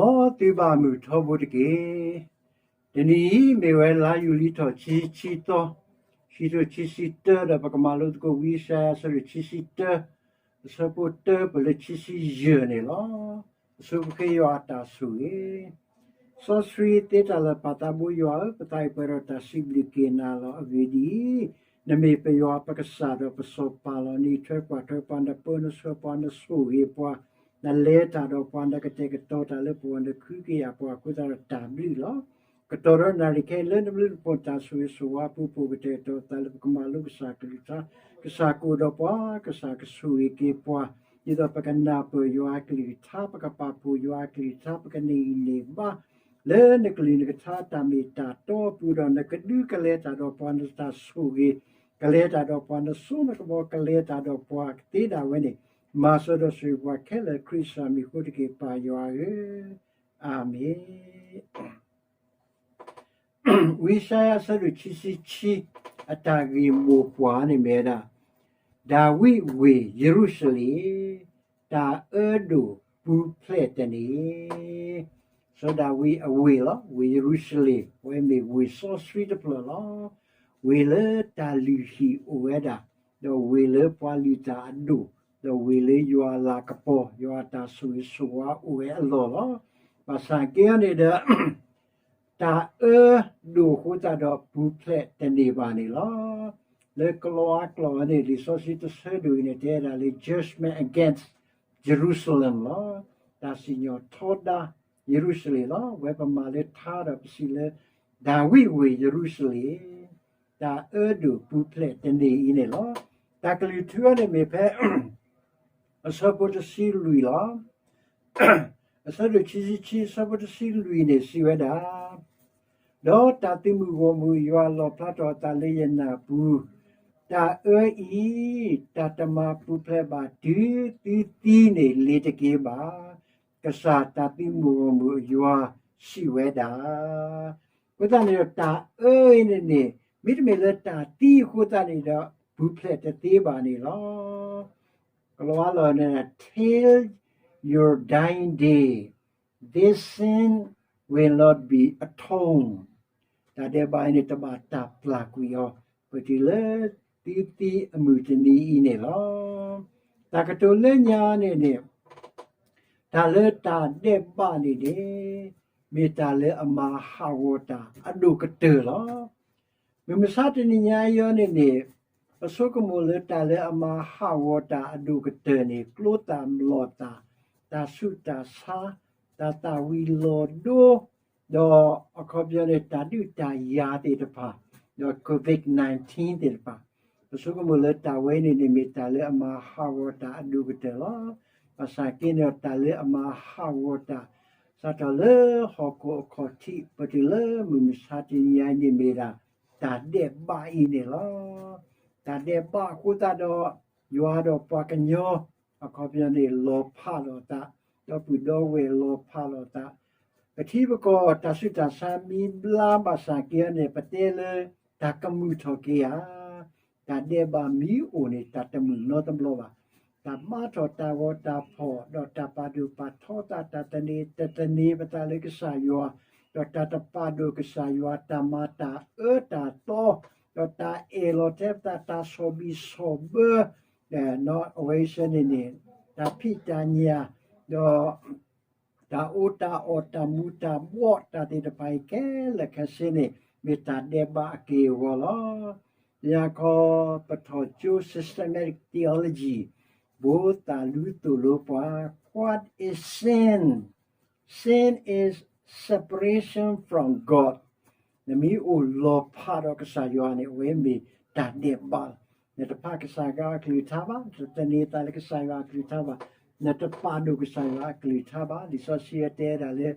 မ်သုဘၣ်မုာ်ထီဘိတက့ၢ်. တနံၤအံၤမ့ၢ်ဝဲလါယူၤလံထီၣ်ခံဆံသီ, ခံထိခံဆံတၢ ဒီးပကမၤလိသကိးဝံယၡါယၤအဆၢဒိၣ်ခံဆံတၢ, အဆၢဖိတၢပၢၢ်လၢခံဆံယဲၢ်န့ၣ်လီၤ. အဆိပဃ့ယွၤအတၢ်ဆိၣ်ဂ့ၤ စီဆှံသ့တၢ်လၢာ်ပာ်သးဘိယွၤဧၢ, ပသးအံၤပှဲၤဒီးတၢ်စံးဘျုးက့ၤနၤလီၤ. အဂ့ၢ်ဒ်အံၤ, နမ့ၢ်ပယွၤပကစၢ်ဒီးပစီၤပၤလီၤ. နအံးထွဲကွၢ်ထွဲပှၤ, နပၢနဆှၢပှၤ, နဆိၣ်ဂ့ၤပှၤ, နလဲၤတၢ်ဒီးပှၤ, နကတဲာ်ကတီၤတၢ်လၢပဂီၢ်, နဃုကယာ်ပှၤအဃိသတးဒီးတၢ်ဘျုးလီၤ. ကတီၢ်ဒီးနၣ်ရံၣ်ခဲအံၤလၢနဘျုးနဖှိၣ်တၢ်ဆိၣ်ဂ့ၤဆိၣ်ဝါအပူၤ ပအိၣ်ကတဲာ်ကတီၤပသးလၢပကမၤလိကစၢ်ကလုၢ်ကထါ, ကစၢ်ကအိၣ်ဒီးပှၤ, ကစၢ်ကဆိၣ်ဂ့ၤက့ၤပှၤ, ဒ်သိးပကနၢ်ပၢၢ်ယွၤအကလုၢ်ကထါ, ပကပာ်ဖှိၣ်ယွၤအကလုၢ်ကထါ, ပကန့ၢ်ဂံၢ်န့ၢ်ဘါ လၢနကလုၢ်နကထါတၢ်မ့ၢ်တၢ်တီအပူၤဒီး နကဒုးကလဲၤတၢ်ဒီးပှၤ, နတၢ်ဆိၣ်ဂ့ၤကလဲၤတၢ်ဒီးပှၤ, နစိနကမီၤကလဲၤတၢ်ဒီးပှၤကသ့ဒၣ်ဝဲန့ၣ်, မၤစၢၤဒီးဆိၣ်ဂ့ၤပှၤခဲလၢာ် ခရံာ်ကစၢ်မံၤအဃိတက့ၢ် ပၢ်ယွၤဧၢ, အၤမ့ၣ်. ဝံယၡါယၤအဆၢဒိၣ်ခံဆံခံ အတၢ်ဂ့ၢ်မိၢ်ပှၢ်န့ၣ်မ့ၢ်ဝဲဒၣ် ဒၤဝံးဝ့ၢ်ယရူၤၡလ့ၣ်, တၢ်အၢဒိၣ်ပူၤဖျဲးတန့ၢ်. စီၤဒၤဝံးအဝ့ၢ်လီၤ, ဝ့ၢ်ယရူၤၡလ့ၣ်, အဝဲမ့ၢ်ဝ့ၢ်စီဆှံတဖျၢၣ်လီၤ. ဝ့ၢ်လၢတၢ်လုၢ်ဟံၣ်အိၣ်ဝဲဒၣ်, ဒီးဝ့ၢ်လၢပှၤလုၢ်တၢ်အဒိၣ်, ဒီးဝ့ၢ်လၢယွၤအလၤကပီၤ ယွၤအတၢ်ဆိၣ်ဂ့ၤဆိၣ်ဝါအိၣ်ဝဲအလီၢ်လီၤ. ဘၣ်ဆၣ်က့အီၤန့ၣ်ဒီး တၢ်အၢဒိၣ်အဃိသတးဒီးပူၤဖျဲးတန့ၢ်ဘၣ်န့ၣ်လီၤ. လၢကလံးအါကျိာ်ဝဲန့ၣ် လံာ်စီဆှံတဆၢဒိၣ်အံၤန့ၣ် တဲဒၣ်လၢ judgment against Jerusalem လီၤ. တၢ်စံၣ်ညီၣ်ထီဒါယရူၤၡလ့ၣ်လီၤ. ဝဲပမၤလၢထါဒီးပစံးလၢ ဒၤဝံးဝ့ၢ်ယရူၤၡလ့ၣ် တၢ်အၢဒိၣ်ပူၤဖျဲးတန့ၢ်အံၤန့ၣ်လီၤ. တၢ်ကလုၢ်ထူအီၤန့ၣ်မ့ၢ်ဖဲ အဆၢဖိတဆံလွံၢ်လီၤ. အဆၢဒိၣ်ခံဆံခံ အဆၢဖိတဆံလွံၢ်န့ၣ်စံးဝဲဒၣ်, ဒီးတၢ်သုးမုၢ်ဂီၢ်မုၢ်ယွၤလီၣ်ဖျါထီၣ်အသးလၢယနၢ်ပူၤ, တၢ်အၢအံၤ တၢ်တမၤပူၤဖျဲးဘၣ်တုၤသုသံန့ၣ်လ့ၤတက့ၢ်ဘၣ်, ကစၢ်တၢ်သုးမုၢ်ဂီၢ်မုၢ်အယွၤစံးဝဲဒၣ်. အဃိသတးန့ၣ်ဒီး တၢ်အၢအံၤန့ၣ်န့ၣ် မ့တမ့ၢ်လၢတၢ်သံအဃိသတးန့ၣ်ဒီး ပူၤဖျဲးတသ့ဘၣ်န့ၣ်လီၤ. ကလံးအါလီၤန့ၣ် till your dying day, this sin will not be atoned. တၢ်ဒဲးဘးအံၤန့ၣ် တဘၣ်တၢ်ပျၢ်ကွံာ်အီၤ ပတုၤလၢသုသံအမုၢ်တနံၤအံၤန့ၣ်လီၤ. တၢ်ကတိၤလၢညါန့ၣ်န့ၣ် တၢ်လၢတၢ်ဒဲးဘးန့ၣ်န့ၣ် မ့ၢ်တၢ်လၢအမၤဟးဂီၤတၢ်အဒိၣ်ကတၢၢ်လီၤ. မုၢ်မဆါတနံၤညါအံၤန့ၣ်န့ၣ် ပဆိကမိၣ်လၢတၢ်လၢအမၤဟးဂီၤတၢ်အဒိၣ်ကတၢၢ်န့ၣ် ကျိသၣ်လီၤသၣ်, တၢ်ဆူးတၢ်ဆါ, တၢ်သၣ်ဝံၤလီၤဒိ, ဒီးအခီပညီန့ၣ် တၢ်ဒုးတၢ်ယၤသ့ၣ်တဖၣ်, ဒီး COVID nineteen သ့ၣ်တဖၣ်, ပဆိကမိၣ်လၢတၢ်ဝဲန့ၣ်န့ၣ် မ့ၢ်တၢ်လၢအမၤဟးဂီၤတၢ်အဒိၣ်ကတၢၢ်လီၤ. ဘၣ်ဆၣ်က့န့ၣ် တၢ်လၢအမၤဟးဂီၤတၢ် စးထီၣ်လၢဟီၣ်ခိၣ်အခီၣ်ထံး ပတုၤလၢမုၢ်မဆါတနံၤညါအံၤန့ၣ်မ့ၢ်ဒၣ် တၢ်ဒဲးဘးအံၤန့ၣ်လီၤ. တၢ်ဒဲးဘးအဃိသတးဒီး ယွၤဒီးပှၤကညီ အခီပညီန့ၣ် လီၤဖးလိာ်သး, ဒီပုၢ်ဒီဝဲၢ်လီၤဖးလိာ်သး, ပထံပကီၢ်တၢ်ဆူးတၢ်ဆါမံဘျါဘၣ်ဆၣ်က့န့ၣ် ပတဲလၢတၢ်ကမုာ်ထီၣ်က့ၤဧါ. တၢ်ဒဲးဘးမ့ၢ်အိၣ်န့ၣ် တၢ်တမုာ်နီတဘျီဘၣ်. တၢ်ဘါထီၣ်တၢ်ဂီၤတၢ်ဖီၣ် ဒီးတၢ်ပာ်ဒိၣ်ပာ်ထီသး တၢ်သန့ၤတသန့ၤပသးလၢကစၢ်ယွၤ, ဒီးတၢ်တပာ်ဒိၣ်ကစၢ်ယွၤ တၢ်မၤတၢ်အၢတၢ်သီ, ဒီးတၢ်အဲၣ်လီၤထဲပသး တၢ်ဆီၣ်ဘံၣ်ဆီၣ်ဘၢ, အဝဲအံၤစ့ၢ်န့ၣ်န့ၣ် တၢ်ဖံးတၢ်ညၣ်, ဒီး တၢ်အီၣ်တၢ်အီ တၢ်မူၤတၢ်ဘှီး တၢ်သ့ၣ်တဖၣ်အံၤခဲလၢာ်ခဲဆ့န့ၣ် မ့ၢ်တၢ်ဒဲးဘးအက့ၢ်အဂီၤလီၤ. ညါခီ ပထီၣ်ကၠိ systematic theology ဘိးသၣ်လူသိၣ်လိပှၤ, what is sin? Sin is separation from God. နမ့ၢ်အိၣ်လီၤဖးဒီးကစၢ်ယွၤန့ၣ် အဝဲမ့ၢ်တၢ်ဒဲးဘးလီၤ. နတဖးကစၢ်ယွၤအကလုၢ်ကထါဘၣ်, နတသန့ၤသးလၢကစၢ်ယွၤအကလုၢ်ကထါဘၣ်, နတပာ်ဒိၣ်ကစၢ်ယွၤအကလုၢ်ကထါဘၣ်. လံာ်စီဆှံတဲဒၣ်လၢ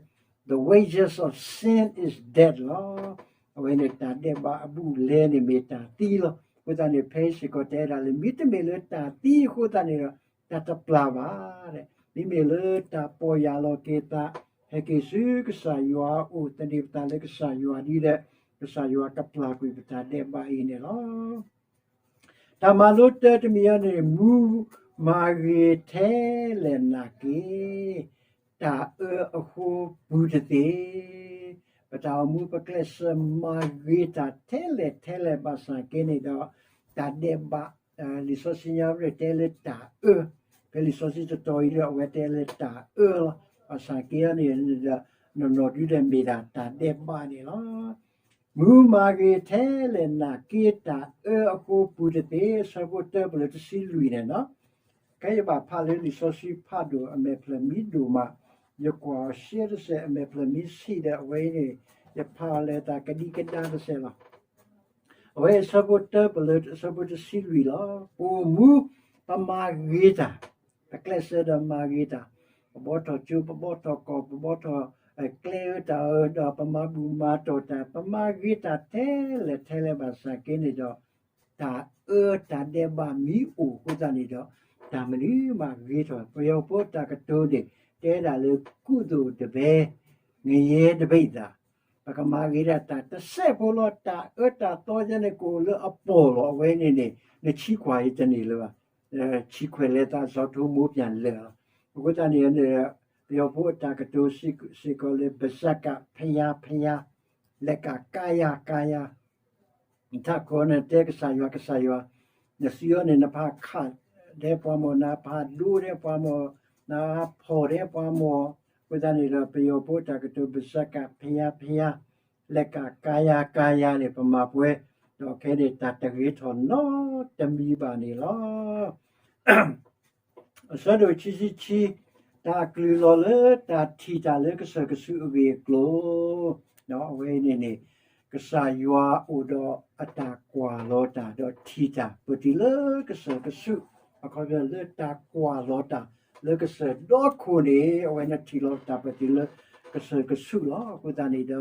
the wages of sin is death လီၤ. အဝဲန့ၣ်တၢ်ဒဲးဘးအဘူးအလဲန့ၣ်မ့ၢ်တၢ်သံလီၤ. အဃိသတးန့ၣ် ဖဲစ့ၢ်ကီးတဲဒၣ်လၢ မ့တမ့ၢ်လၢတၢ်သံအဃိသတးန့ၣ်ဒီး တၢ်တပျၢ်ဘၣ်. မ့မ့ၢ်လၢတၢ်ပီၢ်ယၢ်လီၤက့ၤသး, ဟဲက့ၤဆူကစၢ်ယွၤအအိၣ် သန့ၤပသးလၢကစၢ်ယွၤဒ်ဒီး ကစၢ်ယွၤကပျၢ်ကွံာ်ပတၢ်ဒဲးဘးအံၤန့ၣ်လီၤ. တၢ်မၤလိတၢ်တမံၤအံၤန့ၣ် မူမၤဂ့ၤထဲလဲၣ်နာ်က့ၤ, တၢ်အၢအဃိပူၤတသ့, ပတၢ်အိၣ်မူပကျဲးစၢးမၤဂ့ၤတၢ်ထဲလဲၣ်ထဲလဲၣ်ဘၣ်ဆၣ်က့န့ၣ်ဒီး တၢ်ဒဲးဘး, လံာ်စီဆှံညါပတဲလၢတၢ်အၢ, ဖဲလံာ်စီဆှံတတီၤအံၤဒီး အဝဲတဲလၢတၢ်အၢလီၤ. ဘၣ်ဆၣ်က့န့ၣ်ဒီး နီၢ်နီၢ်ဒုဒီးမ့ၢ်ဒၣ်တၢ်ဒဲးဘးန့ၣ်လီၤ. မူမၤဂ့ၤထဲလဲၣ်နာ်က့တၢ်အၢအဃိပူၤတသ့, အဆၢဖိတၢပလၢတဆံလွံၢ်န့ၣ်လီၤ. ခဲယဘၣ်ဖးလၢလံာ်စီဆှံဖးဒိၣ်အမဲာ်ဖျၢၣ်မံဒိၣ်မး, ယကွၢ်အီၤရှဲတစဲး အမဲာ်ဖျၢၣ်မံဆံးဒီး အဝဲအံၤန့ၣ် ယဖးအီၤလၢတၢ်ကဒံကဒါတစဲးလီၤ. အဝဲအံၤအဆၢဖိတၢပလၢအဆၢဖိတဆံလွံၢ်လီၤ. ပအိၣ်မူ ပမၤဂ့ၤတၢ်, ပကျဲးစၢးဒီးမၤဂ့ၤတၢ်, ပဘီထီၣ်ကၠိ ပဘီထီၣ်ကီၢ် ပဘီထီၣ်ကျဲအၢတၢ်အၢ ဒီးပမၤဘူၣ်မၤတီၢ်တၢ်, ပမၤဂ့ၤတၢ်ထဲလဲၣ်ထဲလဲၣ်ဘၣ်ဆၣ်က့န့ၣ်ဒီး တၢ်အၢတၢ်ဒဲးဘးမ့ၢ်အိၣ်အဃိသတးန့ၣ်ဒီး တၢ်မနုၤမၤဂ့ၤထီၣ်. ပယီၤဖိတၢ်ကတိၤန့ၣ် တဲဒၣ်လၢ ကုသိုလ်တဘဲ ငရဲတဘိသတး, ပကမၤဂ့ၤဒၣ်တၢ်တစဲးဖိလီၤ. တၢ်အၢတၢ်သီယဲန့ၣ် ကအိၣ်လၢအပီၢ်လီၤ. အဝဲန့ၣ်န့ၣ် နဆံခွၢ်အံၤတန့ၢ်လၢၤဘၣ်, ဆံခွဲးလၢသးစီၤထိမိၣ်ပၠၣ်လၢာ်လီၤ. အဃိသတးန့ၣ် ပယီၤဖိအတၢ်ကတိၤစ့ၢ်ကီးလၢ ဘၣ်စၢ်ကး ဖယါ ဖယါ လဲၤကးကါယါ ကါယါ နထးခိၣ်န့ၣ်တဲကစၢ်ယွၤ ကစၢ်ယွၤ, နစုအီၤန့ၣ် နဖးခးဒဲးပှၤမီၢ်, နဖးဒိဒဲးပှၤမီၢ်, နဖီၣ်ဒဲးပှၤမီၢ်, အဃိသတးန့ၣ်ဒီး ပယီၤဖိတၢ်ကတိၤ ဘၣ်စၢ်ကး ဖယါ ဖယါ လဲၤကးကါယါ ကါယါန့ၣ် ပမၤပှဲၤဒီးခဲန့ၣ် တၢ်တဂ့ၤထီၣ်နီတမံၤဘၣ်န့ၣ်လီၤ. အဆၢဒိၣ်ခံဆံခံ, တၢ်အကလုၢ်လီၤလၢတၢ်ထံၣ်တၢ်လၢကစၢၢ်ကဆူးအဂ့ၢ်အကျိၤ, အဝဲအံၤန့ၣ်န့ၣ် ကစၢ်ယွၤအိၣ်ဒီးအတၢ်ကွၢ်လီၤတၢ် ဒီးထံၣ်တၢ် ပတုၤလၢကစၢၢ်ကဆူး, အခီပညီလၢတၢ်ကွၢ်လီၤတၢ်လၢကစၢၢ်ဒီခိၣ်န့ၣ် အဝဲန့ၣ်ထံၣ်လီၤတၢ်ပတုၤလၢကစၢၢ်ကဆူးလီၤ. အဃိသတးန့ၣ်ဒီး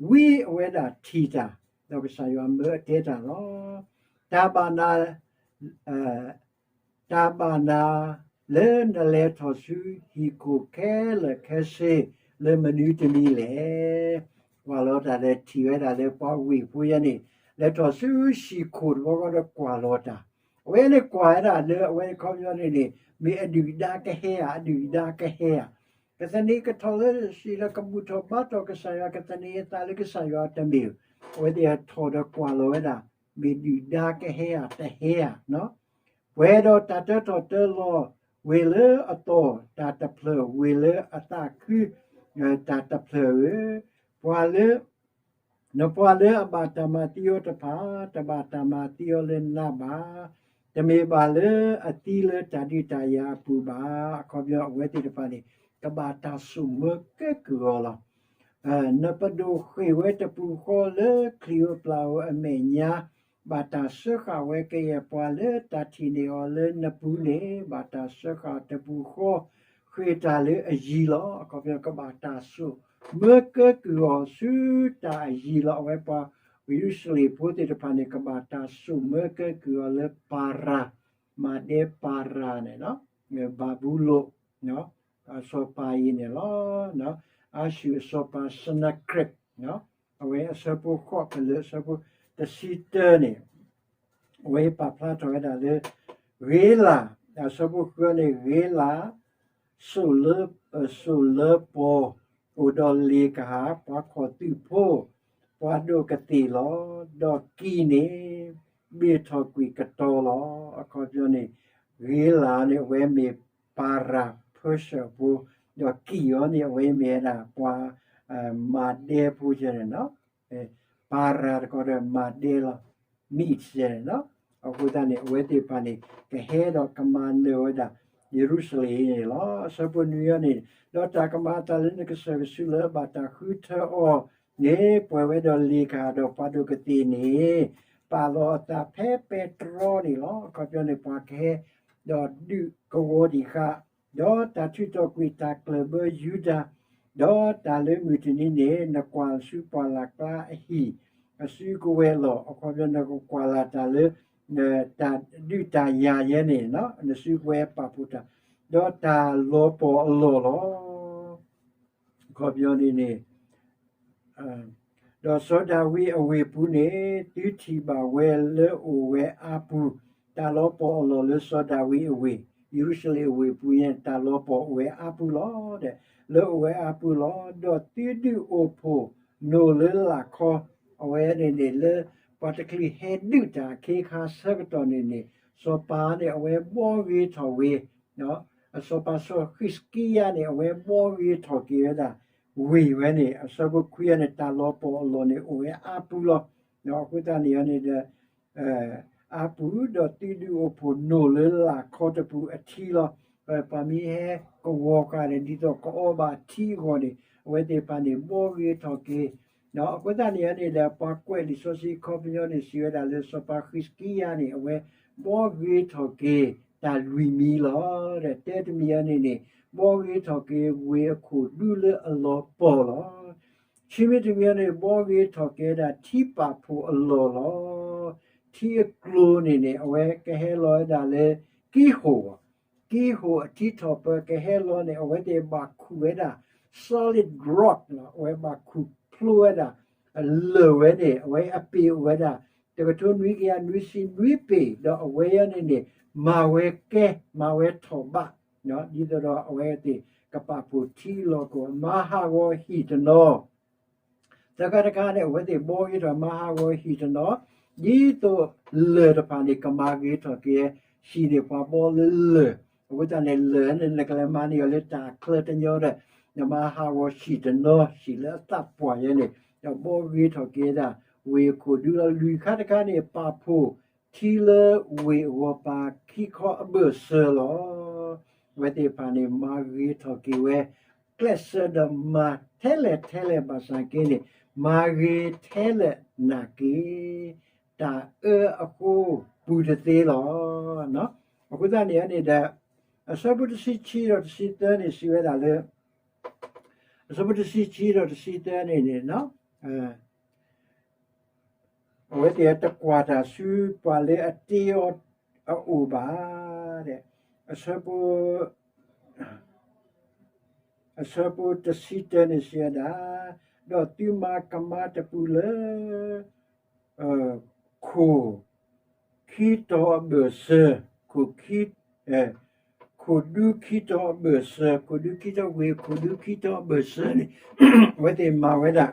ဝံအဝဲဒၣ်ထံၣ်တၢ်, ဒီးကစၢ်ယွၤမၢအတဲတၢ်လီၤ. တၢ်ဘၣ်နၢ် တၢ်ဘၣ်နၢ်လၢနလဲၤထီၣ်ဆူဟံၣ်ခိၣ်ခဲလၢာ်ခဲဆ့လၢမနုၤတမံၤလဲၣ်. ကွၢ်လီၤတၢ်ဒီးထံၣ်ဝဲဒၣ်လၢပှၤဝ့ၢ်ဖိယဲန့ၣ် လဲၤထီၣ်ဆူဟံၣ်ခိၣ်တဘျီဃီဒီးကွၢ်လီၤတၢ်, အဝဲန့ၣ်ကွၢ်ဝဲဒၣ်လၢအဝဲခီပညီန့ၣ်န့ၣ် မ့ၢ်အဒုၣ်ဒါကဟဲဧါ, အဒုၣ်ဒါကဟဲဧါ. ကသန့ၤကထီၣ်လၢစံးလၢကဘူၣ်ထီၣ်ဘါထီၣ်ကစၢ်ယွၤ ကသန့ၤအသးလၢကစၢ်ယွၤတမ့ၢ်ဧါ. အဝဲသ့ၣ်ထီၣ်ဒီးကွၢ်လီၤဝဲဒၣ် မ့ၢ်ဒုၣ်ဒါကဟဲဧါ တဟဲဧါ. ပှဲၤဒီးတၢ်တၢထီၣ်တၢလီၤဝ့ၢ်လၢအသီၣ်, တၢ်တဖျၢၣ်ဝ့ၢ်လၢအသးခု, တၢ်တဖျၢၣ်ဧၢ, ပှၤလၢ နပှၤလၢအဘၣ်တၢ်မၤသံအီၤတဖၣ် တဘၣ်တၢ်မၤသံအီၤလၢနးဘၣ်, တမ့ၢ်ဘၣ်လၢအသံလၢတၢ်ဒုးတၢ်ယၤအပူၤဘၣ်. အခီပညီအဝဲသ့ၣ်တဖၣ်န့ၣ် ကဘၣ်တၢ်ဆိၣ်မၢကဲကုၢ်အီၤလီၤ. နပဒိၣ်ဃ့ၢ်ဝဲတပူၤဃီလၢခရံာ်ဧိၤပျၢ်ဧိၤအမဲာ်ညါ, ဘၣ်တၢ်စၢဃာ်ဝဲကယဲၢ်ပှၤလၢတၢ်ထံၣ်န့ၢ်အီၤလၢနပူၤန့ၣ် ဘၣ်တၢ်စၢဃာ်တပူၤဃီ ဃ့ၢ်တၢ်လၢအယံၤလီၤ. အခီပညီကဘၣ်တၢ်ဆိၣ်မၢကဲကုၢ်အီၤဆူတၢ်အယံၤလီၤ. အဝဲပှၤယရူၤၡလ့ၣ်ဖိသ့ၣ်တဖၣ်န့ၣ် ကဘၣ်တၢ်ဆိၣ်မၢကဲကုၢ်အီၤလၢပၤရၤ, မၤဒဲပၤရၤန့ၣ်, ဘၤဘူလိၣ် အစီၤပၤအံၤန့ၣ်လီၤ. အၤၡူၢ်အစီၤပၤ Sennacherib, အဝဲအဆၢဖိဃိး ဖဲလၢအဆၢဖိတဆံတၢန့ၣ် အဝဲပာ်ဖျါထီၣ်ဝဲဒၣ်လၢ ဂ့ၤလၢ်, အဆၢဖိဃုန့ၣ် ဂ့ၤလၢ်, စိၣ်လၢ, စိၣ်လၢပီၤ, အိၣ်ဒီးလ့ၣ်ကဟၣ်, ပှၤခီၣ်သုးဖိ, ပှၤဒိၣ်ကသ့ၣ်လီၤ. ဒီးကံၢ်န့ၣ် ဘ့ၣ်ထီၣ်ကွံာ်ကတီၤလီၤ. အခီပညီန့ၣ် ဂ့ၤလၢ်န့ၣ် အဝဲမ့ၢ်ပၤရၤ Persia ဖိ, ဒီးကံၢ်အီၤန့ၣ် အဝဲမ့ၢ်ဝဲဒၣ်ပှၤမၤဒဲဖိယဲန့ၣ်လီၤ. ပၤရၤတခီဒီးမၤဒဲလီၤ, မံးစဲးန့ၣ်လီၤ. အဃိသတးန့ၣ် အဝဲသ့ၣ်တဖၣ်န့ၣ် ကဟဲဒီးကမၤနၢၤဝဲဒၣ် ယရူၤၡလ့ၣ်န့ၣ်လီၤ. အဆၢဖိနွံန့ၣ်, ဒီးတၢ်ကမၤအသးလၢနကစၢၢ်ကဆူးလၢအဘၣ်တၢ်ဃုထၢအီၤန့ၣ် ပှဲၤဝဲဒီးလ့ၣ်ကဟၣ်ဒီးပှၤဒိၣ်ကသ့ၣ်န့ၣ် ပာ်လီၤအသးဖဲပဲတြီန့ၣ်လီၤ. အခီပညီန့ၣ် ပှၤကဟဲဒီးဒုးကဝီၤဒံးဃာ် ဒီးတၢ်ထုးထီၣ်ကွံာ်တၢ်ကျၢၢ်ဘၢယူဒၤ, ဒီးတၢ်လၢမုၢ်တနံၤန့ၣ် နကွၢ်ဆူပှၢ်လၢ်ကျါအဟံၣ် အစုကဝဲၤလီၤ. အခီပညီ နကကွၢ်လၢ်တၢ်လၢ တၢ်ဒုးတၢ်ယၤယဲန့ၣ် နစုကဝဲၤပာ်ဖှိၣ်တၢ်, ဒီးတၢ်လီၤပီၢ်အလီၢ်လီၤ. အခီပညီန့ၣ်န့ၣ် ဒီးစီၤဒၤဝံးအဝ့ၢ်ပူၤန့ၣ် သုထံၣ်ဘၣ်ဝဲလၢအိၣ်ဝဲအါပူၤ, တၢ်လီၤပီၢ်အလီၢ်လၢစီၤဒၤဝံးအဝ့ၢ် ယရူၤၡလ့ၣ်အဝ့ၢ်ပူၤန့ၣ် တၢ်လီၤပှီၢ်အိၣ်ဝဲအါပူၤလီၤ. လၢအိၣ်ဝဲအါပူၤလီၤ. ဒီးသုဒုးအိၣ်ဖှိၣ်နိၣ်လၢလာ်ခီ, အဝဲန့ၣ်န့ၣ်လၢ ပှၤတကလုာ်ဟဲဒုးတၢ်အခ့အခါဆၢကတီၢ်န့ၣ်န့ၣ် စီၤပၤန့ၣ် အဝဲဘှီဂ့ၤထီၣ်ဝ့ၤ အစီၤပၤစီၤဃံးစကံယၤန့ၣ် အဝဲဘှီဂ့ၤထီၣ်က့ၤဝဲဒၣ် ဝ့ၢ်ဝဲန့ၣ် အဆၢဖိခွံန့ၣ် တၢ်လီၤပှီၢ်အလီၢ်န့ၣ် အိၣ်ဝဲအါပူၤလီၤ. အဃိသတးန့ၣ်န့ၣ်ဒီး အါပူၤ ဒီးသုဒုးအိၣ်ဖှိၣ်နိၣ်လၢလာ်ခီတပူၤအထံလီၤ. ပှၤမ့ၢ်ဟဲကဝီၤဃာ်န့ၣ် ဒ်သိးကအီဘၣ်ထံအဂီၢ်န့ၣ် အဝဲသ့ၣ်တဖၣ်န့ၣ် ဘှီဂ့ၤထီၣ်က့ၤ အဃိသတးန့ၣ်န့ၣ်ဒီး ပှၤကွဲးလံာ်စီဆှံအခီပညီန့ၣ် စံးဝဲဒၣ်လၢစီၤပၤဃံးစကံယၤန့ၣ် အဝဲဘှီဂ့ၤထီၣ်က့ၤတၢ်လွံၢ်မံၤလီၤ. ဒီးတဲတမံၤအံၤန့ၣ်န့ၣ် ဘှီဂ့ၤထီၣ်က့ၤဝ့ၢ်အခိၣ်ဒူလၢအလီၤပှီၢ်လီၤ. ခံမံၤတမံၤအံၤန့ၣ် ဘှီဂ့ၤထီၣ်က့ၤဝဲဒၣ်ထံပာ်ဖှိၣ်အလီၢ်လီၤ. ထံအကျိၤန့ၣ်န့ၣ် အဝဲကဟဲလီၤဝဲဒၣ်လၢ ကံဟိၣ် ကံဟိၣ်အထံထီၣ်ပၢၤကဟဲလီၤန့ၣ် အဝဲသ့ၣ်ဘၣ်ခူၣ်ဝဲဒၣ် solid rock လီၤ. အဝဲဘၣ်ခူၣ်ဖျိဝဲဒၣ် လၢၢ်ဝဲန့ၣ် အဝဲအပ့ၤအိၣ်ဝဲဒၣ် တကထိနွံကယၤနွံဆံနွံပ့ၤ ဒီးအဝဲအံၤန့ၣ်န့ၣ် မၤဝဲကဲ မၤဝဲထီၣ်ဘး ဒ်သိးဒီးအဝဲသ့ၣ်ကပာ်ဖှိၣ်ထံလီၤကီၢ် မၤဟးဂီၤဟံၣ်တနီၤ သၢခါတခါန့ၣ် အဝဲသ့ၣ်ဘှီဂ့ၤထီၣ်မၤဟးဂီၤဟံၣ်တနီၤ ဒ်သိးလၢၢ်တဖၣ်န့ၣ် ကမၤဂ့ၤထီၣ်က့ၤ ဟံၣ်န့ၣ်ပှၤဘှီလၢလၢၢ်, အဃိသတးန့ၣ် လၢၢ်န့ၣ် နကလဲၤမၤန့ၢ်အီၤလၢတၢ်ချၢတညီဒီး နမၤဟးဂီၤဟံၣ်တနီၤ ဟံၣ်လၢအသးပှၢ်ယဲန့ၣ် ဒီးဘှီဂ့ၤထီၣ်က့ၤဒၣ် ဝ့ၢ်အခိၣ်ဒူလီၤ. လွံၢ်ခါတခါန့ၣ် ပာ်ဖှိၣ်ထံလၢဝ့ၢ်အဂီၢ်ပၤခံခီအဘၢၣ်စၢၤလီၤ. အဝဲသ့ၣ်တဖၣ်န့ၣ် မၤဂ့ၤထီၣ်က့ၤဝဲ ကျဲးစၢးဒီးမၤထဲလဲၣ်ထဲလဲၣ်ဘၣ်ဆၣ်က့န့ၣ် မၤဂ့ၤထဲလဲၣ်နာ်က့ တၢ်အၢအဃိပူၤတသ့လီၤ. အဃိသတးန့ၣ်န့ၣ်ဒီး အဆၢဖိတဆံခံဒီးတဆံသၢန့ၣ် စံးဝဲဒၣ်လၢ အဆၢဖိတဆံခံဒီးတဆံသၢန့ၣ်န့ၣ် အဝဲသ့ၣ်တကွၢ်တၢ်ဆူပှၤလၢအတ့အီၤအအိၣ်ဘၣ်. အဆၢဖိ အဆၢဖိတဆံတၢန့ၣ်စံးဝဲဒၣ်, ဒီးသုမၤကမါတပူၤလၢ ခိၣ်ခံတီၤအဘၢၣ်စၢၤ, ခိၣ် ခိၣ်ဒူခံတီၤအဘၢၣ်စၢၤ, ခိၣ်ဒူခံတီၤဝ့ၢ် ခိၣ်ဒူခံတီၤအဘၢၣ်စၢၤန့ၣ် အဝဲသ့ၣ်မၤဝဲဒၣ်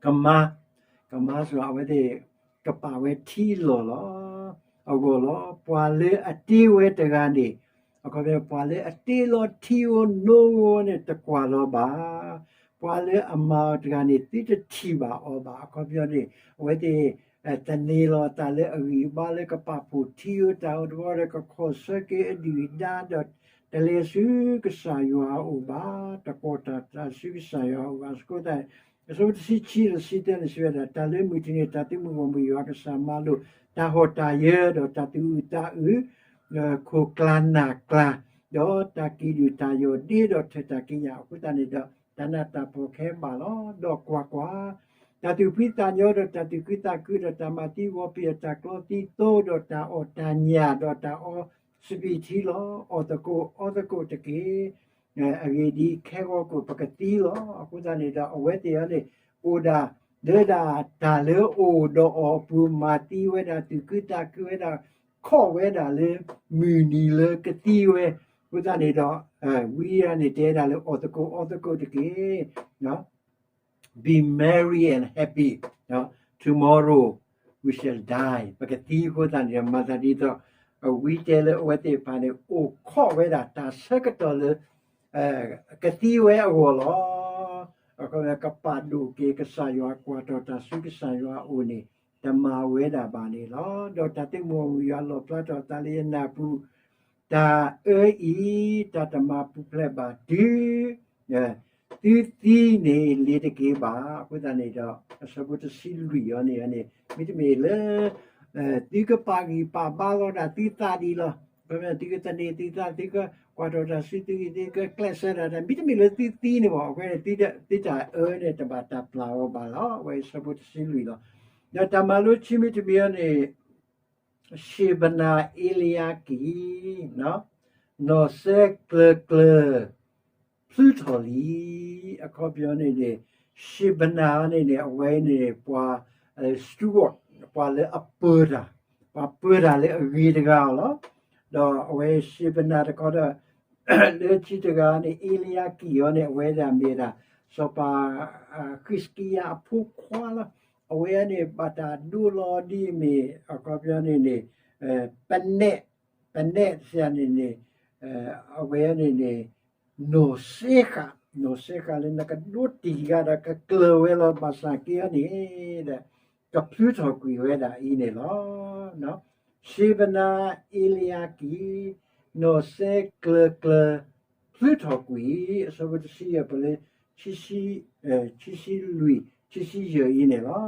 ကမါ, ကမါဆိအဝဲသ့ၣ်ကပာ်ဝဲထံလီၢ်လီၤ. အဂီၢ်လီၤ ပှၤလၢအတ့ဝဲတဂၤန့ၣ်, အခီပညီ ပှၤလၢအတ့လီၤထံဧိၤနိဧိၤန့ၣ် တကွၢ်လီၤဘၣ်. ပှၤလၢအမၤအီၤတဂၤန့ၣ် သုတထံၣ်ဘၣ်အီၤဘၣ်. အခီပညီန့ၣ် အဝဲသ့ၣ် သန့ၤလီၤအသးလၢအဂံၢ်အဘါလၢကပာ်ဖှိၣ်ထံဧိၤတၢ်ဧိၤတဘျီဒီး ကခီၣ်ဆၢက့ၤအဒုၣ်အဒါဒီး တလဲၤဆူကစၢ်ယွၤအအိၣ်ဘၣ်, တကိးတၢ်တၢ်ဆူကစၢ်ယွၤအအိၣ်ဘၣ်. အဃိသတး အဆၢဖိတဆံခံဒီးတဆံသၢန့ၣ်စံးဝဲဒၣ်, တၢ်လၢမုၢ်တနံၤ တၢ်သုးမုၢ်ဂီၢ်မုၢ်ယွၤကစၢ်မၤလိာ် တၢ်ဟီၣ်တၢ်ယၢၤဒီးတၢ်သူၣ်အုးသးအုး ခိၣ်ကျၢ်နၢ်ကျၢ်, ဒီးတၢ်ကံၣ်ဒုၣ်တၢ်ယီၢ်ဒ့ဒီးထၢၣ်တၢ်ကံးညာ်အဃိသတးန့ၣ်ဒီး တၢ်နးတၢ်ဖှီၣ်ကဟဲဘၣ်လီၤ. ဒီးကွၢ်ကွၢ်, တၢ်သူၣ်ဖှံသးညီဒီးတၢ်သူၣ်ခုသးခုဒီးတၢ်မၤသံဂီၤပံာ်အတၢ်ကျီသံသိဒီးတၢ်အီၣ်တၢ်ညၣ်ဒီးတၢ်အီ စပံးထံလီၤ. အီၣ်သကိးအီသကိးတက့ၢ်. အဂ့ၢ်ဒ်အံၤ, ခဲဂီၤခိၣ်ပကသံလီၤ. အဃိသတးန့ၣ်ဒီး အဝဲသ့ၣ်အံၤန့ၣ် အိၣ်ဒၣ်လၢဒၣ်တၢ်လၢအအိၣ်ဒီးအီၤအပူၤ မၤသံဝဲဒၣ် သူၣ်ခုသးခုဝဲဒၣ် ခီၣ်ဝဲဒၣ်လၢမုၢ်နံၤလၢကသံဝဲ. အဃိသတးန့ၣ်ဒီး ဝံယၤန့ၣ် တဲဒၣ်လၢ အီၣ်သကိးအီသကိးတက့ၢ်. Be merry and happy. Tomorrow we shall die. ပကသံအဃိသတးန့ၣ်ဒီး မၤသးဒ်သိး ဝံတဲလၢအဝဲသ့ၣ်တဖၣ်န့ၣ် အိၣ်ခီၣ်ဝဲဒၣ်တၢ်ဆၢကတီၢ်လၢ ကသံဝဲအဂီၢ်လီၤ. အခီပညီ ကပာ်ဒိၣ်က့ၤကစၢ်ယွၤ ကွၢ်ထီၣ်တၢ်ဆူကစၢ်ယွၤအအိၣ်န့ၣ် တမၤဝဲဒၣ်ဘၣ်န့ၣ်လီၤ. ဒီးတၢ်သုးမုၢ်ဂီၢ်မုၢ်ယွၤလီၣ်ဖျါထီၣ်အသးလၢယနၢ်ပူၤ, တၢ်အၢအံၤ တၢ်တမၤပူၤဖျဲးဘၣ်တုၤ သုသံန့ၣ်လ့ၤတက့ၢ်ဘၣ်. အဃိသတးန့ၣ်ဒီး အဆၢဖိတဆံလွံၢ်အံၤန့ၣ်န့ၣ် မ့တမ့ၢ်လၢ သုကပာ်ဂံၢ်ပာ်ဘါလီၤဒၣ်သုသးဒ်လီၤ. အဃိပညီသုကသန့ၤသုသး သုကကွၢ်ထီၣ်တၢ်ဆူသုဂံၢ် သုကကျဲးစၢးဒၣ်တၢ် မ့တမ့ၢ်လၢသုသံန့ၣ်ဘၣ်. အဃိန့ၣ် သုတၢ်အၢန့ၣ် တဘၣ်တၢ်ပျၢ်အီၤဘၣ်လီၤ. အဝဲအံၤဆၢဖိတဆံလွံၢ်လီၤ. ဒီးတၢ်မၤလိခံမံၤတမံၤအံၤန့ၣ် ရှေဘနၤဧလယၤကံၢ် နီၢ်စဲကျၢၤကျၢၤ ဖျုထီၣ်လံ. အခီပညီန့ၣ်န့ၣ် ရှေဘနၤန့ၣ်န့ၣ် အဝဲန့ၣ် ပှၤ steward ပှၤလၢအပၢတၢ်, ပှၤပၢတၢ်လၢအဂ့ၤတဂၤအီၤလီၤ. ဒီးအဝဲၡ့ဘနၤတခီဒီး လၢခံတဂၤန့ၣ် အ့လယၤကံၣ်အီၤန့ၣ် အဝဲဒၣ်မ့ၢ်ဒၣ် စီၤပၤ ဃံးစကံယၤအဖိခွါလီၤ. အဝဲန့ၣ် ဘၣ်တၢ်ဒိလီၤဒ်အမ့ၢ် အခီပညီန့ၣ်န့ၣ် ပနဲၣ် ပနဲၣ်တစဲးန့ၣ်န့ၣ် အဝဲန့ၣ်န့ၣ် နီၢ်စဲဃာ် နီၢ်စဲဃာ်လၢနကဒိတ့ၢ်ဂၤဒီးကကျၢၤဝဲလီၤ ဘၣ်ဆၣ်က့အီၤန့ၣ်ဒီး ကဖျုထီၣ်ကွံာ်ဝဲဒၣ်အံၤန့ၣ်လီၤ. ၡ့ဘနၤ အ့လယၤကံၣ် နီၢ်စဲကျၢၤကျၢၤ ဖျုထီၣ်ကွံာ် အဆၢဖိတဆံယဲၢ်ပလၢ ခံဆံလွံၢ် ခံဆံယဲၢ်အံၤန့ၣ်လီၤ.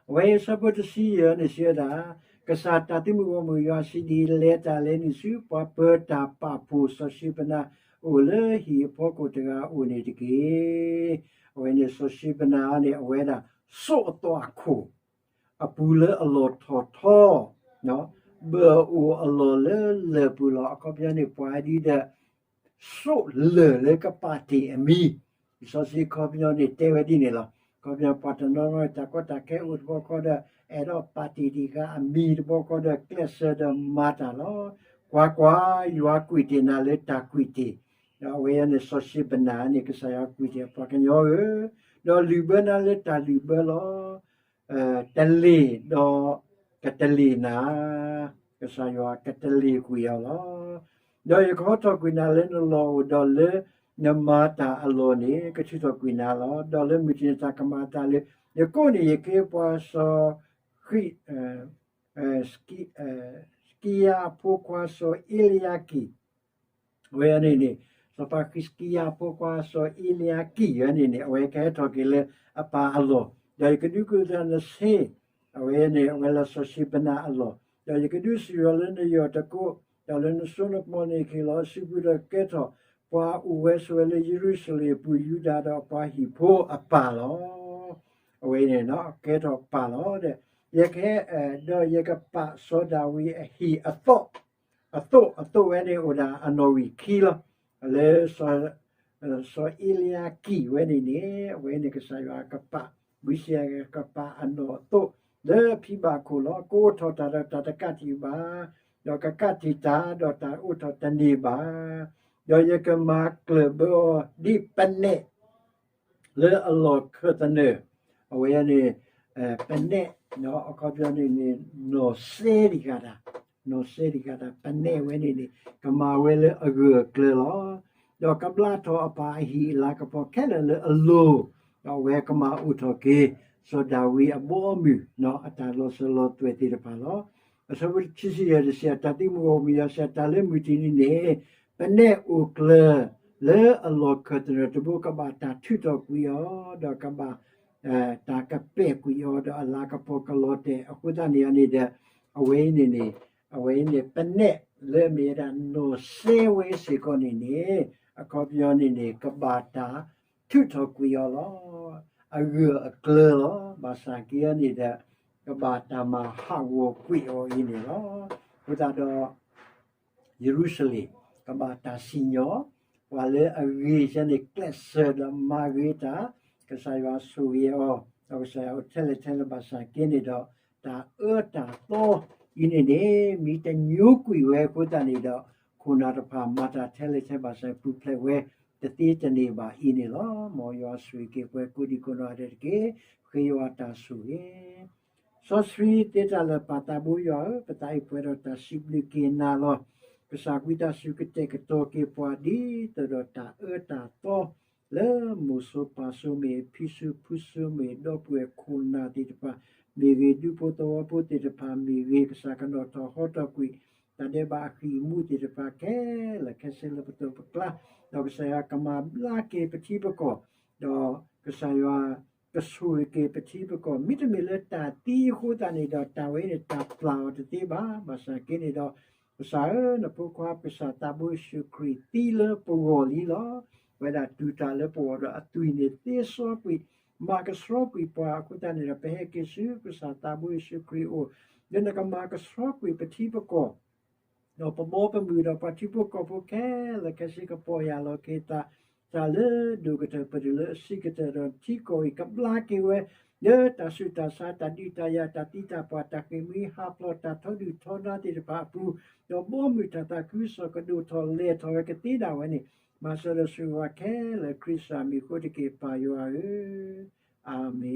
အဝဲအံၤအဆၢဖိတဆံယဲၢ်န့ၣ်စံးဝဲဒၣ်, ကစၢ်တၢ်သုးမုၢ်ဂီၢ်မုၢ်ယွၤစံးဒ်အံၤ, လဲၤတၢ်လဲၤနုာ်ဆူပှၤပၢၤတၢ်ပာ်ဖှိၣ် စီၤၡ့ဘနၤအိၣ်လၢဟံၣ်အဖီခိၣ်တဂၤအအိၣ်န့ၣ်တက့ၢ်. အဝဲန့ၣ်စီၤၡ့ဘနၤန့ၣ် အဝဲဒၣ်စိးအသွၣ်ခိၣ် အပူၤလၢအလီၢ်ထီၣ်ထီ ဘၢၣ်အိၣ်အလီၢ်လၢလၢၢ်ပူၤလီၤ. အခီပညီန့ၣ် ပှၤဒ်ဒီး စိးလၢၢ်လၢကပာ်တ့ၢ်အမံၤ, လံာ်စီဆှံခီပညီန့ၣ် တဲဝဲဒ်န့ၣ်လီၤ. ခီပညီပှၤတနီၤနီၤတၢ်ကီတၢ်ခဲအိၣ်တဘျီဃီဒီး အဲၣ်ဒိးပာ်တ့ၢ်ဒံးဃာ်အမံၤတဘျီဃီဒီး ကျဲးစၢးဒီးမၤတၢ်လီၤ. ကွၢ်ကွၢ်, ယွၤကွံာ်တ့ၢ်နၤလၢတၢ်ကွံာ်တ့ၢ်, ဒီးအဝဲအံၤန့ၣ် စီၤၡ့ဘနၤန့ၣ် ကစၢ်ယွၤကွံာ်တ့ၢ်ပှၤကညီဧၢ, ဒီးလုၢ်ဘၢနၤလၢတၢ်လုၢ်ဘၢလီၤ. တလ့ၢ်ဒီးကတလ့ၢ်နၤ, ကစၢ်ယွၤကတလ့ၢ်ကွံာ်အီၤလီၤ. ဒီးယကဟီထီၣ်ကွံာ်နၤလၢနလီၢ်အိၣ်, ဒီးလၢနမၤတၢ်အလီၢ်န့ၣ် ကထုးထီၣ်ကွံာ်နၤလီၤ. ဒီးလၢမုၢ်တနံၤတၢ်ကမၤအသးလၢ ယကိးန့ၢ်ယက့ပှၤစီၤဃံး စကံယၤအဖိခွါစီၤအ့လယၤကံၣ် အဝဲန့ၣ်န့ၣ် စီၤပၤဃံးစကံယၤအဖိခွါစီၤအ့လယၤကံၣ်ဝဲန့ၣ်န့ၣ် အဝဲကဟဲထီၣ်က့ၤလၢအပၢ်အလီၢ်, ဒီးယကဒုးကဲထီၣ်နဆ့, အဝဲန့ၣ် အဝဲလၢစီၤၡ့ဘနၤအလီၢ်, ဒီးယကဒုးဆံးအီၤလၢနယီၢ်တကိး, ဒီးလၢနစိနကမီၤန့ၣ် ကဟ့ၣ်လီၤအစုပူၤဒီးကဲထီၣ် ပှၤအိၣ်ဝဲဆိးဝဲလၢယရူၤၡလ့ၣ်အပူၤ ယူဒၤဒီးအပှၤဟံၣ်ဖိအပၢ်လီၤ. အဝဲန့ၣ် ကဲထီၣ်ပၢ်လီၤ. ဒီးယကဟဲ, ဒီးယကပာ်စီၤဒၤဝံးအဟံၣ်အသီၣ် အသိး, အသိးဝဲန့ၣ်အိၣ်ဒၣ်အနီၣ်ဝံာ်ခံလီၤ. လၢ စီၤအ့လယၤကံၣ်ဝဲန့ၣ်န့ၣ် အဝဲန့ၣ်ကစၢ်ယွၤကပာ်, ဘုစံယၤကပာ်အနီၣ်အသိး လၢအဖံဘၣ်ခိၣ်လီၤ. ကအိးထီၣ်တၢ်ဒီးတၢ်တကးတံာ်ဘၣ်, ဒီးကကးတံာ်တၢ်ဒီးတၢ်အိးထီၣ်တန့ၢ်ဘၣ်. ဒီးယကမၤကျၢၢ်ဘၢအီၤဒ်ပနဲၣ် လၢအလီၢ်ခၢၣ်သနၢၣ်, အဝဲန့ၣ် ပနဲၣ် အခီပညီန့ၣ်န့ၣ် နီၢ်စဲဒံးဃာ်တၢ်, နီၢ်စဲဒံးဃာ်တၢ် ပနဲၣ်ဝဲန့ၣ်န့ၣ် ကမၤဝဲလၢအဂၢၢ်အကျၢၤလီၤ. ဒီးကဘျးထီၣ်အပၢ်အဟံၣ်အလၤကပီၤခဲလၢာ်လၢအလိၤ, ဒီးအဝဲကမၤအိၣ်ထီၣ်က့ၤ စီၤဒၤဝံးအဘီအမုၢ် အတၢ်လီၤစၢၤလီၤသွဲၣ်သ့ၣ်တဖၣ်လီၤ. အဆၢဖိခံဆံယဲၢ်တဆံ တၢ်သုးမုၢ်ဂီၢ်မုၢ်ယွၤစံး တၢ်လၢမုၢ်တနံၤန့ၣ် ပနဲၣ်အိၣ်ကျၢၤလၢအလီၢ်ခၢၣ်သနၢၣ်တဘိ ကဘၣ်တၢ်ထုးထီၣ်ကွံာ်အီၤ, ဒီးကဘၣ် တၢ်ကပဲာ်ကွံာ်အီၤ ဒီးအလၤကပီၤကလီၤတဲာ် အဃိသတးန့ၣ်န့ၣ်ဒီး အဝဲအံၤန့ၣ်န့ၣ် အဝဲအံၤန့ၣ် ပနဲၣ်လၢအမ့ၢ်ဝဲဒၣ်နီၢ်စဲဝဲစ့ၢ်ကီးန့ၣ်န့ၣ် အခီပညီန့ၣ်န့ၣ် ကဘၣ်တၢ်ထုးထီၣ်ကွံာ်အီၤလီၤ. အဂၢၢ်အကျၢၤလီၤ. ဘၣ်ဆၣ်က့အီၤန့ၣ်ဒီး ကဘၣ်တၢ်မၤဟးဂီၤကွံာ်အီၤအံၤန့ၣ်လီၤ. အဃိသတးဒီး ယရူၤၡလ့ၣ် ကဘၣ်တၢ်စံၣ်ညီၣ်, ပှၤလၢအဂ့ၤဆၢန့ၣ် ကျဲးစၢးဒီးမၤဂ့ၤတၢ်, ကစၢ်ယွၤဆိၣ်ဂ့ၤအီၤ, ဒီးကစၢ်ယွၤအိၣ်ထဲလဲၣ်ထဲလဲၣ်ဘၣ်ဆၣ်က့န့ၣ်ဒီး တၢ်အၢတၢ်သီအံၤန့ၣ်န့ၣ် မ့ၢ်တညိကွံာ်ဝဲအဃိသတးန့ၣ်ဒီး ခိၣ်နၢ်တဖၣ်မၤတၢ်ထဲလဲၣ်ထဲဘၣ်ဆၣ် ပူၤဖျဲးဝဲတသ့တန့ၢ်ဘၣ်အံၤန့ၣ်လီၤ. မ်ယွၤဆိၣ်ဂ့ၤက့ၤပှၤကိးဒံကိးနီၢ်ဂၤဒဲးတက့ၢ်. ဃ့ယွၤတၢ်ဆိၣ်ဂ့ၤ စီဆှံသ့တၢ်လၢာ်ပၢ်သးဘိယွၤဧၢ, ပသးအံၤပှဲၤဒီးတၢ်စံးဘျုးက့ၤနၤလီၤ. ကစၢ်ဝံသးစူၤကတဲာ်ကတီၤက့ၤပှၤဒ်သိးဒီးတၢ်အၢတၢ်သီ လၢမိၢ်စိပၢ်စိမ့ၢ် ဖံစိဖုစိမ့ၢ် ဒီပုၢ်ဝဲၢ်ခိၣ်နၢ်သ့ၣ်တဖၣ်မ့ၢ်ဂ့ၤ ဒူဖိသဝီဖိသ့ၣ်တဖၣ်မ့ၢ်ဂ့ၤ ကစၢ်ကနီၣ်ထီၣ်ဟီထီၣ်ကွံာ် တၢ်ဒဲးဘးအဃံအမူသ့ၣ်တဖၣ်ခဲလၢာ်ခဲဆ့လၢပသိးပကျါ ဒီးကစၢ်ယွၤကမၤဘျါက့ၤပထံပကီၢ် ဒီးကစၢ်ယွၤကဆိၣ်ဂ့ၤက့ၤပထံပကီၢ် မ့တမ့ၢ်လၢတၢ်သံအဃိသတးန့ၣ်ဒီး တၢ်ဝဲအံၤန့ၣ် တၢ်ပျၢ်အီၤတသ့ဘၣ်. ဘၣ်ဆၣ်က့န့ၣ်ဒီး ကစၢ်ဧၢ နဖိခွါကစၢ်သးဘိယ့ၣ်ၡူးခရံာ်သံလၢပဂီၢ်လံလီၤ. ဝဲဒၣ်တူၢ်တၢ်လၢပဂီၢ်ဒီးအသွံၣ်န့ၣ်သ့စီကွံာ် မၤကဆှီကွံာ်ပှၤအဃိသတးန့ၣ်ဒီး ပဟဲက့ၤဆူကစၢ်သးဘိယ့ၣ်ၡူးခရံာ်အအိၣ် လၢနကမၤကဆှီကွံာ်ပထံပကီၢ် ဒီးပဘီပမုၢ်ဒီးပှၤထံဖိကီၢ်ဖိခဲလၢာ်ခဲဆ့ကပီၢ်ယၢ်လီၤက့ၤသး တၢ်လၢဒိၣ်ကတၢၢ်ပတုာ်လၢအဆံးကတၢၢ်ဒီးထံကီၢ်အံၤ ကဘျါက့ၤဝဲ လၢတၢ်ဆူးတၢ်ဆါ တၢ်ဒုးတၢ်ယၤ တၢ်သံတၢ်ပှၢ် တၢ်ဃ့ၢ်မှံဟးဖျိး တၢ်ထီဒုၣ်ထီဒါသ့ၣ်တဖၣ်အပူၤ, ဒီးဘီမုၢ်တၢ်သးခုကစီၣ်ကဒိၣ်ထီၣ်လဲၢ်ထီၣ်ဝဲကသ့ဒၣ်ဝဲန့ၣ်, မၤစၢၤဒီးဆိၣ်ဂ့ၤခဲလၢာ် ခရံာ်စၢ်မံၤအဃိတက့ၢ် ပၢ်ယွၤဧၢ, အၤမ့ၣ်.